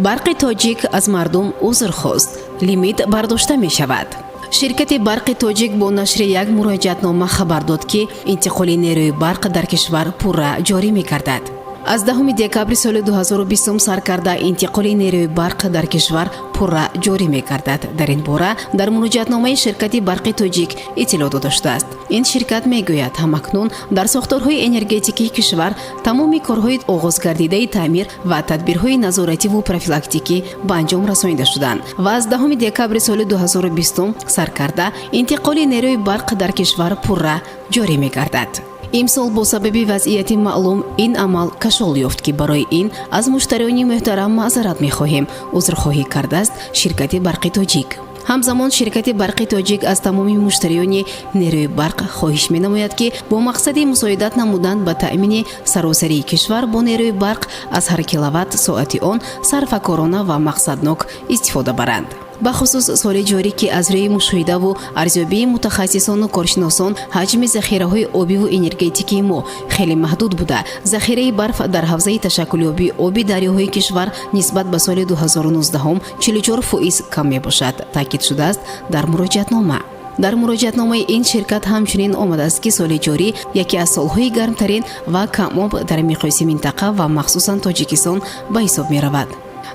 Барқи Тоҷик аз мардум узр хост, лимит бардошта мешавад. Ширкати Барқи Тоҷик бо нашри як муроҷиатнома хабар дод, ки интиқоли нерӯи барқ дар кишвар пурра ҷорӣ мегардад. Аз 10 декабри соли 2020 сар карда, интиқоли нерӯи барқ дар кишвар пурра ҷорӣ мегардад. Дар ин бора дар муроҷиатномаи ширкати Барқи Тоҷик иттилоъ дода шудааст. Ин ширкат мегӯяд, ҳамакнун дар сохторҳои энергетикии кишвар тамоми корҳои оғозгардидаи таъмир ва тадбирҳои назоративу профилактикӣ ба анҷом расонида шуданд ва аз 10 декабри соли 2020 сар карда, интиқоли нерӯи барқ дар кишвар пурра ҷорӣ мегардад. Имсол бо сабаби вазъияти маълум ин амал кашол ёфт, ки барои ин аз муштариёни муҳтарам маъзарат мехоҳем, узрхоҳӣ кардааст ширкати Барқи Тоҷик. Ҳамзамон ширкати Барқи Тоҷик аз тамоми муштариёни нерӯи барқ хоҳиш менамояд, ки бо мақсади мусоидат намудан ба таъмини саросарии кишвар бо нерӯи барқ аз ҳар киловатт соати он сарфакорона ва мақсаднок истифода баранд. Бахусус соли ҷорӣ, ки аз рӯи мушоҳидаву арзёбии мутахассисону коршиносон ҳаҷми захираҳои обиву энергетикии мо хеле маҳдуд буда, захираи барф дар ҳавзаи ташаккулёбии оби дарёҳои кишвар нисбат ба соли 2019 44% кам мебошад, таъкид шудааст дар муроҷиатнома. Дар муроҷиатномаи ин ширкат ҳамчунин омадааст, ки соли ҷорӣ яке аз солҳои гармтарин ва камоб дар миқёси минтақа ва махсусан Тоҷикистон ба ҳисоб меравад.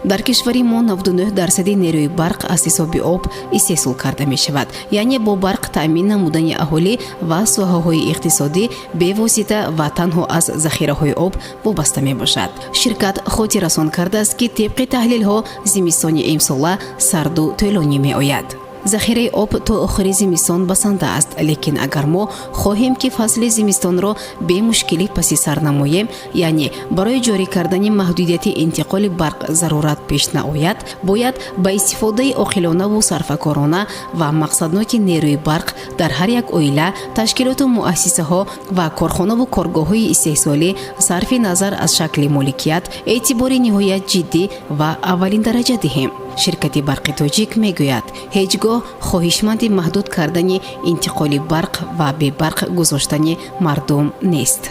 Дар кишвари мо 99% нерӯи барқ аз ҳисоби об истеҳсол карда мешавад, яъне бо барқ таъмин намудани аҳолӣ ва соҳаҳои иқтисодӣ бевосита ва танҳо аз захираҳои об вобаста мебошад. Ширкат хотиррасон кардааст, ки тибқи таҳлилҳо зимистони имсола сарду тӯлонӣ меояд. Захираи об то охири зимистон басанда аст, лекин агар мо хоҳем, ки фасли зимистонро бемушкилӣ паси сар намоем, яъне барои ҷорӣ кардани маҳдудияти интиқоли барқ зарурат пеш наояд, бояд ба истифодаи оқилонаву сарфакорона ва мақсадноки нерӯи барқ дар ҳар як оила, ташкилоту муассисаҳо ва корхонаву коргоҳҳои истеҳсолӣ, сарфи назар аз шакли моликият, эътибори ниҳоят ҷиддӣ ва аввалиндараҷа диҳем. Ширкати Барқи Тоҷик мегӯяд, ҳеҷ гоҳ хоҳишманди маҳдуд кардани интиқоли барқ ва бебарқ гузоштани мардум нест.